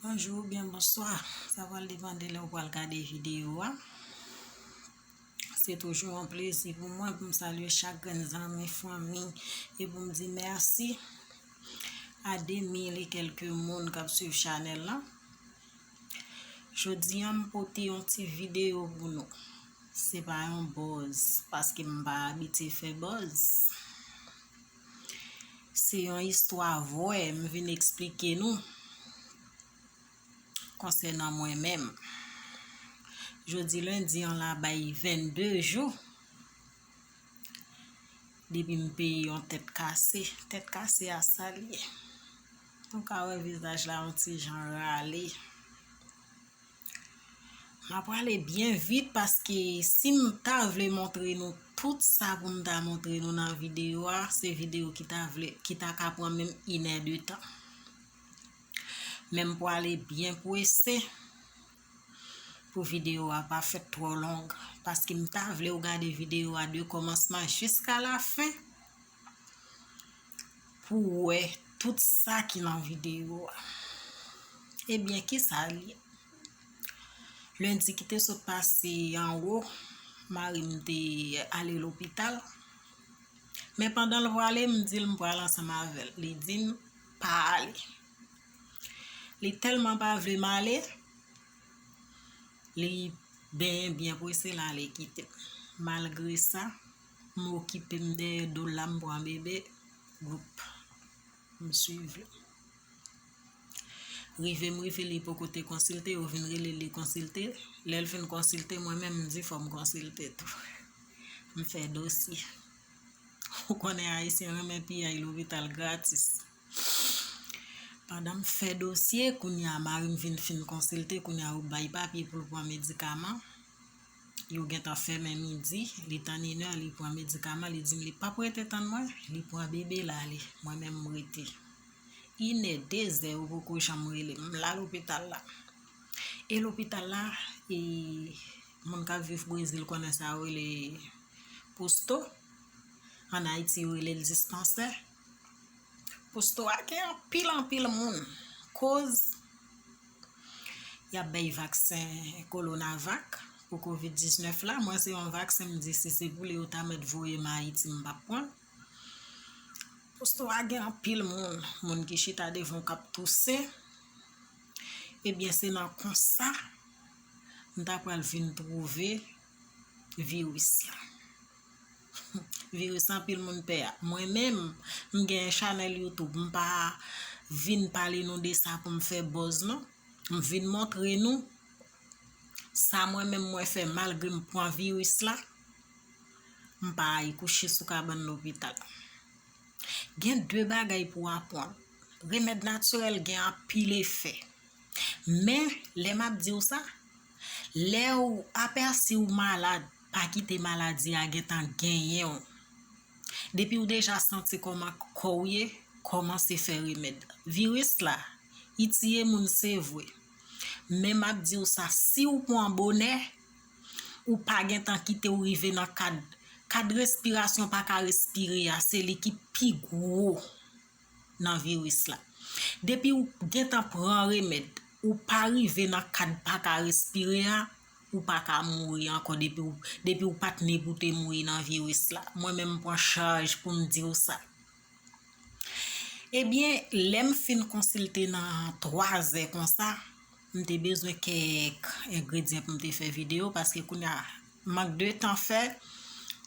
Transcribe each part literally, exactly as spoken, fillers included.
Bonjou oubyen bonswa, sa pral depann de lè w pral gade videyo a. Se toujou yon plezi pou mwen pou m salye chak grenn zanmi, fanmi, e pou m di mèsi a de mil e kèlke moun k ap swiv chanèl la. Jodi a, m pote yon ti videyo pou nou. Se pa yon buzz, paske m pa abitye fè buzz. Se yon istwa vrè, m vin eksplike nou konsènan mwen menm. Jodi lendi an la bay vennde jou depi m peye yon tèt kase. Tèt kase a sa l ye. Nou ka wè vizaj la yon ti jan rale. M ap prale byen vit paske si m ta vle montre nou tout sa pou m ta montre nou nan videyo a, se videyo ki ta vle, ki ta ka pran menm inè de tan. Men m prale byen prese pou videyo a pa fèt twò long, paske m ta vle w gade videyo a de kòmansman jiska lafen pou w wè tout sa ki nan videyo a. Ebyen, kisa l ye? Lendi ki te sot pase anwo, mari m te ale lopital. Men pandan l prale, m di l m pral ansanm avè l. Li di m pa ale. Li tèlman pa vle m ale, li benyen byen prese, l ale kite m. Malgre sa, m okipe m dèyè do l la, m pran bebe, gwoup, m swiv li. Rive m rive, li poko te konsilte, yo vin rele l, li konsilte. Lè l fin konsilte, mwen menm, m di fò m konsilte tou. M fè dosye. Ou konnen Ayisyen renmen piyay lopital gratis. Pandan m fè dosye, kounye a mari m vin fin konsilte, kounye a yo bay papye pou l pran medikaman. Yo gentan fèmen midi, li tann inè, li pran medikaman, li di m li p ap rete tann mwen, li pran bebe l ale, mwen menm m rete. Inè, dezè, yo poko janm rele m, m la lopital la. E lopital la, e moun k ap viv Brezil konnen sa yo rele posto. Ann Ayiti, yo rele l dispansè. Posto a gen anpil, anpil moun. Koz y ap bay vaksen Coronavac pou kovid diznèf la. Mwen, se yon vaksen, m di si se pou li yo ta mèt voye m Ayiti, m p ap pran. Posto a gen anpil moun, moun ki chita devan w k ap touse. Ebyen, se nan konsa, m ta pral vin twouve viris la. Viris anpil moun pè a. Mwen menm, m gen chanèl YouTube, m pa vin pale nou de sa pou m fè buzz non. M vin montre nou sa mwen menm mwen fè malgre m pran viris la. M pa al kouche sou kabann lopital. Gen de bagay pou w aprann. Remèd natirèl gen anpil efè. Men, lè m ap di w sa, lè w apèsi w malad, pa kite maladi a gentan genyen w. Depi w deja santi kòman kò w ye, kòmanse fè remèd. Viris la, li tiye moun se vre. Men m ap di w sa, si w pran bonè, ou pa gentan kite w rive nan kad, kad respirasyon pa ka respire a, se li ki pi gwo nan viris la. Depi w gentan pran remèd, ou pa rive nan kad pa ka respire a, ou pa ka mouri ankò depi w, depi w pa t ne pou te mouri nan viris la. Mwen menm m pran chaj pou m di w sa. Ebyen, lè m fin konsilte nan twa zè konsa, m te bezwen kèk engredyan pou m te fè videyo, paske kounye a, mank de tan fè,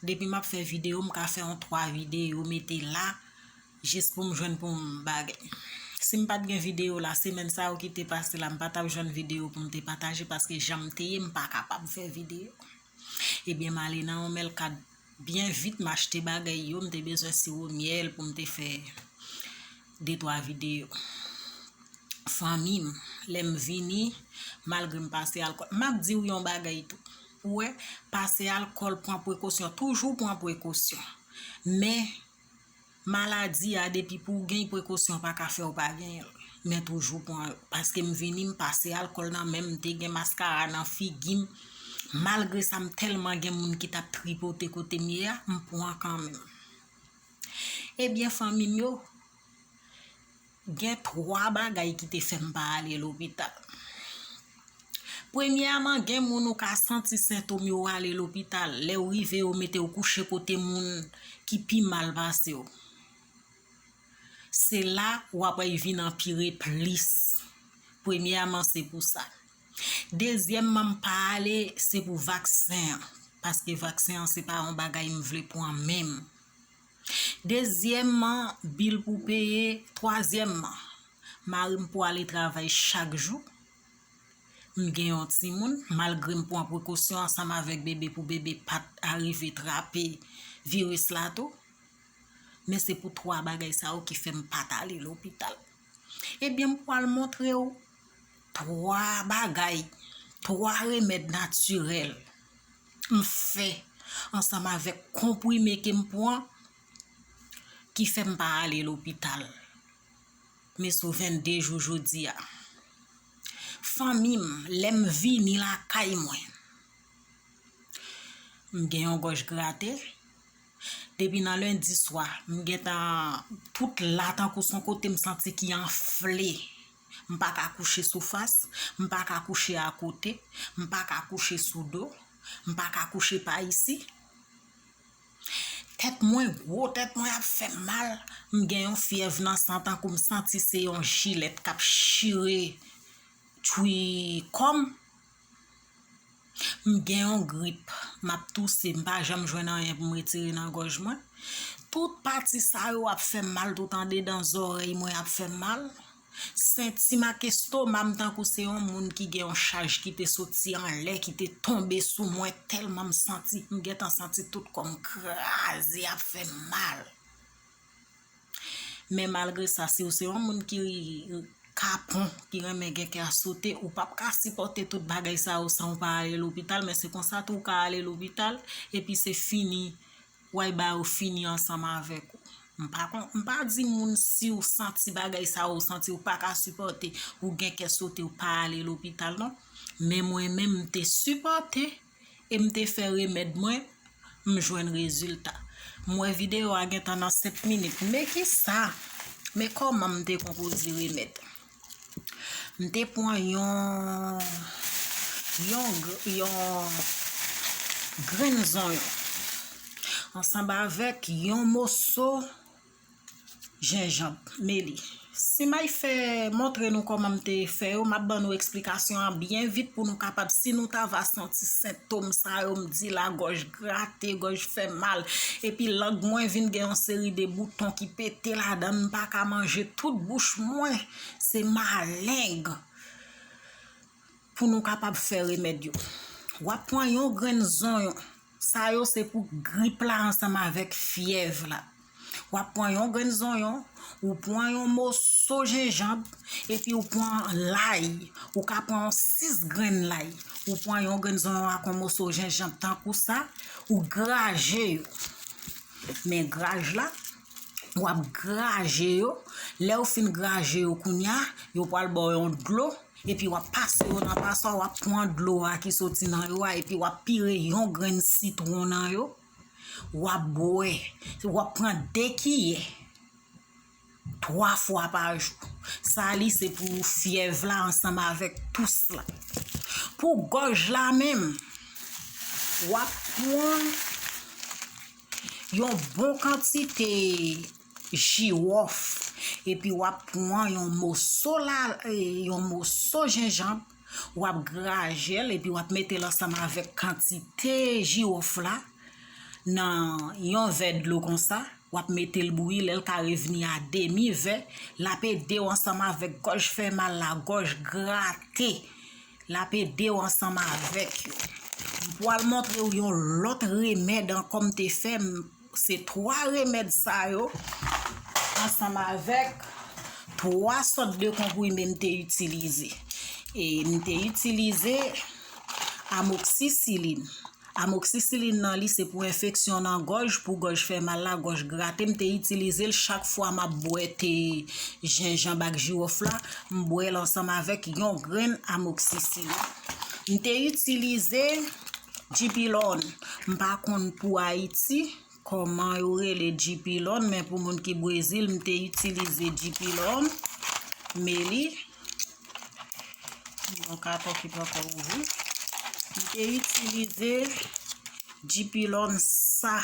depi m ap fè videyo, m ka fè yon twa videyo, mete la, jis pou m jwenn pou m bagay. Si m pa t gen videyo la, semèn sa yo ki te pase la, m pa t ap jwenn videyo pou m te pataje, paske jan m te ye, m pa kapab fè videyo. Ebyen, m ale nan yon mèlkat byen vit, m achte bagay yo, m te bezwen siwo myèl pou m te fè de twa videyo. Fanmi m, lè m vini, malgre m pase alkòl, m ap di w yon bagay tou. Ou wè, pase alkòl, pran prekosyon, toujou pran prekosyon. Men, maladi a, depi pou w gen prekosyon, pa ka fè w pa genyen l. Men toujou pran yo. Paske m vini, m pase alkòl nan men m, m te gen maskara nan figi m. Malgre sa, m tèlman gen moun ki t ap tripote kote m ye a, m pran kanmenm. Ebyen, fanmi m yo, Gen twa bagay ki te fè m pa ale lopital. Premyèman, gen moun ou ka santi sentòm yo, ale lopital. Lè w rive, yo mete w kouche kote moun ki pi mal pase w. Se la w ap vin anpire plis. Premyèman, se pou sa. Dezyèmman, m pa ale, se pou vaksen an. Paske vaksen an, se pa yon bagay m vle pran menm. Dezyèmman, bil pou peye. Twazyèmman, mari m pou ale travay chak jou. M gen yon timoun, malgre m pran prekosyon ansanm avèk bebe pou bebe pa t arive trape viris la tou. Men se pou twa bagay sa yo ki fè m pa t ale lopital. Ebyen, m pral montre w twa bagay, twa remèd natirèl m fè ansanm avèk konprime ke m pran ki fè m pa ale lopital. Men sou vennde jou jodi a. Fanmi m, lè m vini lakay mwen, m gen yon gòj grate. Depi nan lendi swa, m gentan tout la tankou son kote m santi ki anfle. M pa ka kouche sou fas, m pa ka kouche akote, m pa ka kouche sou do, m pa ka kouche pa isi. Tèt mwen gwo, tèt mwen ap fè m mal. M gen yon fyèv nan san tankou m santi se yon jilèt k ap chire twi kò m. M gen yon grip, m ap touse, m pa janm jwenn anyen pou m retire nan gòj mwen. Tout pati sa yo ap fè m mal, tout andedan zòrèy mwen ap fè m mal. Senti m ak estoma m tankou se yon moun ki gen yon chaj ki te soti anlè, ki te tonbe sou mwen, tèlman m santi, m gentan santi tout kò m kraze, ap fè m mal. Men malgre sa, si w se yon moun ki kapon, ki renmen gen kè sote, ou p ap ka sipòte tout bagay sa yo san w pa ale lopital, men se konsa tou w ka ale lopital, epi se fini, w al ba yo fini ansanm avèk ou. M pa kon, m pa di moun si w santi bagay sa yo, w santi w pa ka sipòte, ou gen kè sote, w pa ale lopital non. Men mwen menm, m te sipòte e m te fè remèd mwen, m jwenn rezilta. M wè videyo a gentan nan sèt minit. Men kisa? Men kòman m te konpoze remèd? M te pran yon, yon, gr- yon grenn zonyon ansanm avèk yon moso jenjanm, meli. Si m ay fè montre nou kòman m te fè yo, m ap ban nou eksplikasyon an byen vit pou nou kapab, si nou ta va santi sentòm sa yo, m di la, gòj grate, gòj fè mal, epi lang mwen vin gen yon seri de bouton ki pete ladan l, m pa ka manje, tout bouch mwen se maleng. Pou nou kapab fè remèd yo, w ap pran yon grenn zonyon. Sa yo se pou grip la ansanm avèk fyèv la. W ap pran yon grenn zonyon, ou pran yon moso jenjanm, epi ou pran lay. Ou ka pran yon sis grenn lay. Ou pran yon grenn zonyon ak yon moso jenjanm tankou sa, ou graje yo. Men graj la, w ap graje yo. Lè w fin graje yo kounya, yo pral ba w yon dlo. Epi w ap pase yo nan paswa, w ap pran dlo a ki soti nan yo a, epi w ap pire yon grenn sitwon nan yo. W ap bwè. W ap pran de kiyè twa fwa pa jou. Sa li se pou fyèv la ansanm avèk tous la. Pou gòj la menm, w ap pran yon bon kantite jiwòf, epi w ap pran yon moso la, eh, yon moso jenjanm, w ap graje l, epi w ap mete l ansanm avèk kantite jiwòf la nan yon vè dlo konsa, w ap mete l bouyi, lè l ka revni a demi vè, l ap ede w ansanm avèk gòj fè mal la, gòj grate, l ap ede w ansanm avèk yo. M pral montre w yon lòt remèd ankò m te fè, m Se twa remèd sa yo, ansanm avèk twa sòt de konprime m te itilize. E m te itilize amoksisilin. Amoksisilin nan li se pou enfeksyon nan gòj, pou gòj fè mal la, gòj grate. M te itilize l chak fwa m ap bwè te jenjanm ak jiwòf la, m bwè l ansanm avèk yon grenn amoksisilin. M te itilize Dipilòn. M pa konn pou Ayiti kòman yo rele Dipilòn, men pou moun ki Brezil, m te itilize Dipilòn. Meli. Yon katon ki poko ouvri. M te itilize Dipilòn sa.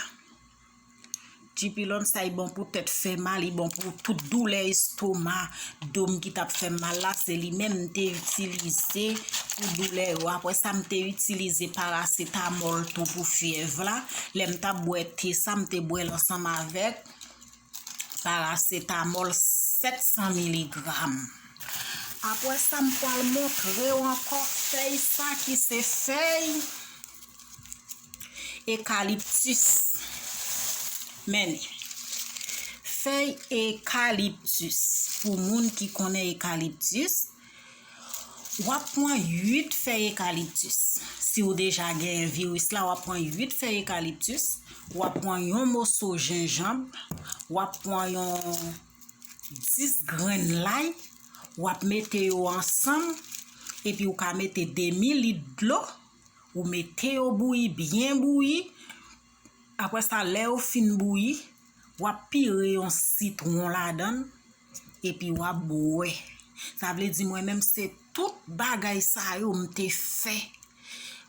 Dipilòn sa, li bon pou tèt fè mal, li bon pou tout doulè estoma, do m ki t ap fè m mal la, se li menm m te itilize pou doulè yo. Apre sa, m te itilize parasetamòl tou pou fyèv la. Lè m t ap bwè te sa, m te bwè l ansanm avèk parasetamòl sèt san miligram. Apre sa, m pral montre w ankò fèy sa ki se fèy ekaliptis. Men li. Fèy ekaliptis. Pou moun ki konnen ekaliptis, w ap pran uit fèy ekaliptis. Si w deja genyen viris la, w ap pran uit fèy ekaliptis. W ap pran yon moso jenjanm. W ap pran yon dis grenn lay. W ap mete yo ansanm. Epi w ka mete demi lit dlo. Ou mete yo bouyi, byen bouyi. Apre sa, lè yo fin bouyi, w ap pire yon sitwon ladan l, epi w ap bwè. Sa vle di mwen menm se tout bagay sa yo m te fè.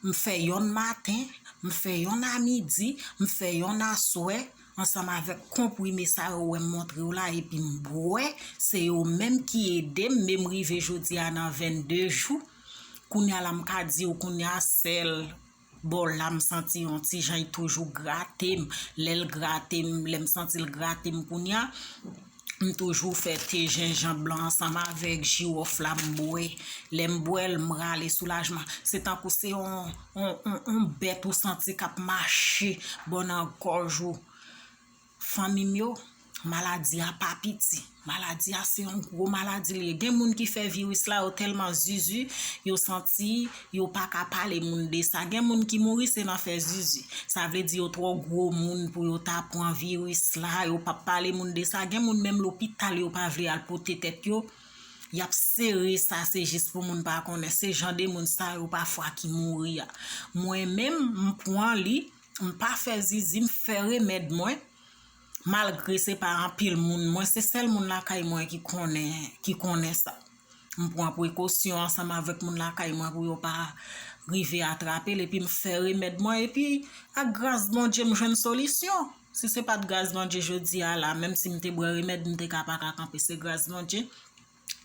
M fè yonn maten, m fè yonn a midi, m fè yonn aswè, ansanm avèk konprime sa yo wè m montre w la, epi m bwè. Se yo menm ki ede m, men m rive jodi a nan vennde jou. Kounye a la, m ka di w, kounye a, sèl bò la, m santi yon ti jan, li toujou grate m. Lè l grate m, lè m santi l grate m kounye a, m toujou fè te jenjanm lan ansanm avèk jiwòf la, m bwè. Lè m bwè l, m rale soulajman. Se tankou se yon, yon, yon, yon bèt ou santi k ap mache bò nan gòj ou. Fanmi m yo, maladi a pa piti. Maladi a se yon gwo maladi li ye. Gen moun ki fè viris la, yo tèlman zuzu, yo santi yo pa ka pale moun de sa. Gen moun ki mouri se nan fè zuzu. Sa vle di yo twò gwo moun pou yo ta pran viris la, yo p ap pale moun de sa. Gen moun menm lopital yo pa vle al pote tèt yo. Y ap sere sa, se jis pou moun pa konnen. Se jan de moun sa yo pafwa ki mouri a. Mwen menm, m pran li, m pa fè zizi, m fè remèd mwen. Malgre se pa anpil moun, mwen se sèl moun lakay mwen ki konnen, ki konnen sa. M pran prekosyon ansanm avèk moun lakay mwen pou yo pa rive atrape l, epi m fè remèd mwen, epi ak gras Bondye m jwenn solisyon. Si se pa t gras Bondye jodi a la, menm si m te bwè remèd, m te ka pa ka kanpe, se gras Bondye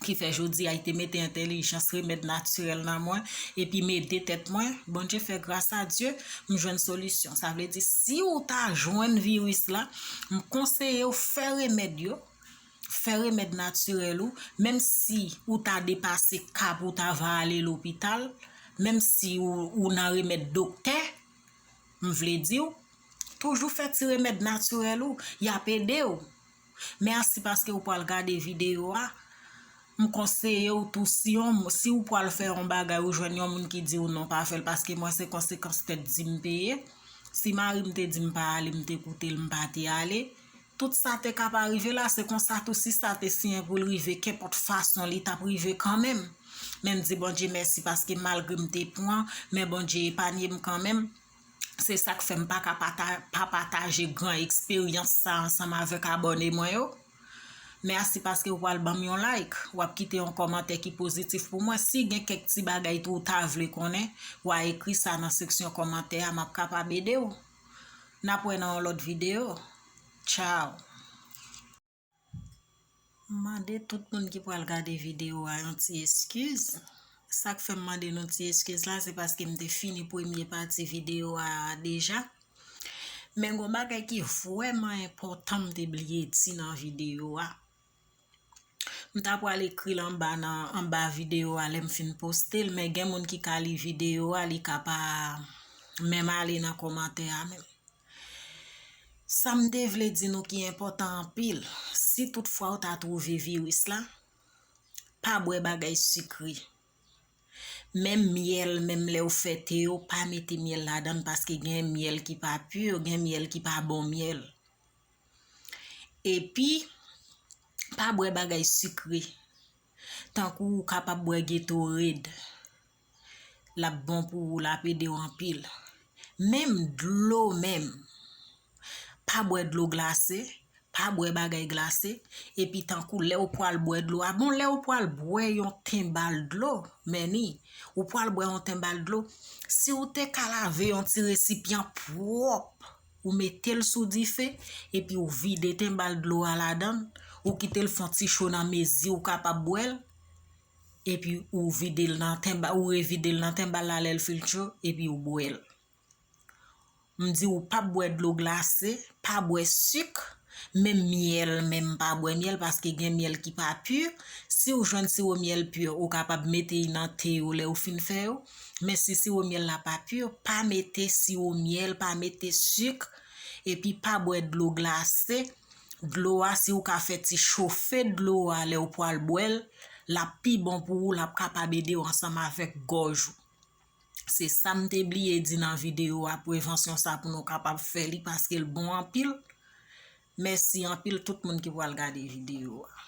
ki fè jodi a li te mete entèlijans remèd natirèl nan mwen, epi m ede tèt mwen, Bondye fè gras a Dye, m jwenn solisyon. Sa vle di, si ou ta jwenn viris la, m konseye w fè remèd yo, fè remèd natirèl ou, menm si ou ta depase ka pou w ta va ale lopital, menm si ou, ou nan remèd doktè, m vle di w, toujou fè ti remèd natirèl ou, y ap ede w. Mèsi paske ou pral gade videyo a. M konseye w tou, si yon, si ou pral fè yon bagay, ou jwenn yon moun ki di w non, pa fè l, paske mwen se konsekans tèt di m peye. Si mari m te di m pa ale, m te koute l, m pa te ale. Tout sa te ka pa rive la, se konsa tou si sa te siyen pou l rive, kenpòt fason li t ap rive kanmenm. Men m di Bondye mèsi paske malgre m te pran, men Bondye epanye m kanmenm. Se sa k fè m pa ka pata-, pa pataje gran eksperyans sa ansanm avèk abòne mwen yo. Mèsi paske w pral ban m yon like, w ap kite yon kòmantè ki pozitif pou mwen. Si gen kèk ti bagay tou ou ta vle konnen, w a ekri sa nan seksyon kòmantè a, m ap kapab ede w. N ap wè nan yon lòt videyo. Tchao! M mande tout moun ki pral gade videyo a yon ti eskiz. Sa k fè m mande nou ti eskiz la, se paske m te fini premye pati videyo a deja. Men gon bagay ki vrèman enpòtan m te bliye di nan videyo a. M ta pral ekri l anba nan, anba videyo a lè m fin poste l, men gen moun ki ka li videyo a, li ka pa menm ale nan kòmantè a menm. Sa m te vle di nou ki enpòtan anpil, si toutfwa w ta twouve viris la, pa bwè bagay sikre. Menm myèl, menm lè w fè te yo, pa mete myèl ladan l paske gen myèl ki pa pi, gen myèl ki pa bon myèl. Epi, pa bwè bagay sikre. Tankou ou kapab bwè Gatorade. L ap bon pou ou, l ap ede w anpil. Menm dlo menm. Pa bwè dlo glase, pa bwè bagay glase, epi tankou lè w pral bwè dlo a, bon, lè w pral bwè yon tenbal dlo, meni, ou pral bwè yon tenbal dlo, si w te ka lave yon ti resipyan pwòp, ou mete l sou dife, epi ou vide tenbal dlo a ladan l, ou kite l fè yon ti cho nan mezi ou kapab bwè l, epi ou vide l nan tenbal, ou revide l nan tenbal la lè l fin cho, epi ou bwè l. M di ou p ap bwè dlo glase, pa bwè sik, menm myèl, menm pa bwè myèl paske gen myèl ki pa pi. Si w jwenn siwo myèl pi, ou kapab mete l nan te yo lè ou fin fè yo. Men si siwo myèl la pa pi, pa mete siwo myèl, pa mete sik, epi pa bwè dlo glase. Dlo a, si ou ka fè ti chofe dlo a lè ou pral bwè l, l ap pi bon pou ou, l ap kapab ede w ansanm avèk gòj ou. Se sa m te bliye di nan videyo a, prevansyon sa pou nou kapab fè li paske l bon anpil. Mèsi anpil tout moun ki pral gade videyo a.